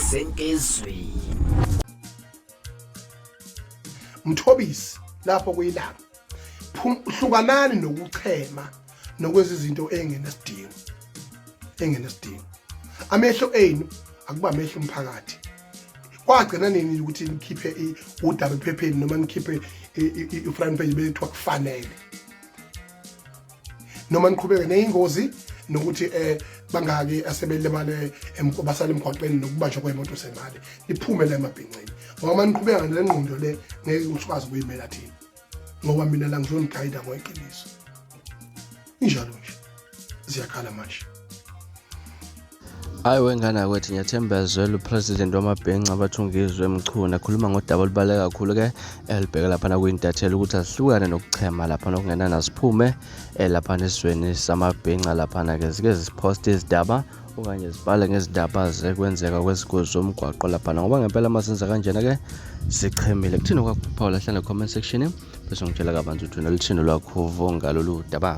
Senkizweni. Mthobisi lapho kuyilanga. Hlukanani nokuchema nokwenza izinto engenesidingo. Engenesidingo. Amehlo enu akuba amehlo umphakathi. Kwagcina nini ukuthi nikhiphe udaba ephepheni noma nikhiphe i-front page bethiwa kufanele. Noma niqhubeke neyingozi nokuthi bangaki asebelimale basale emgwaqeni nokubanjwa kwemoto semali niphume la emabhincini ngoba uma niqhubeka nale ngqondo le ngeke usikwazi ukuyimela thina ngoba mina la ngizonigayida ngoyiqiniso injalo nje ziyakhala manje. Hayi wengane yakwethu, ngiyathemba zwela upresident wamabhenca abathungizwe Mchunu ekhuluma ngodaba olubaluleke kakhulu ke elibheke laphana kwintatheli ukuthi asihlukane nokuchema laphana okungenani asiphume laphana esizweni samabhenca laphana ke zike zisiphoste izindaba okanye zibhale ngezindaba zekwenzeka kwezingozi zomgwaqo laphana ngoba ngempela uma senza kanjena ke sichemile. Kuthini okwakuphawula hlala comment section bese ngitshela kabanzi ukuthi wena luthini lwakho ngalolu daba.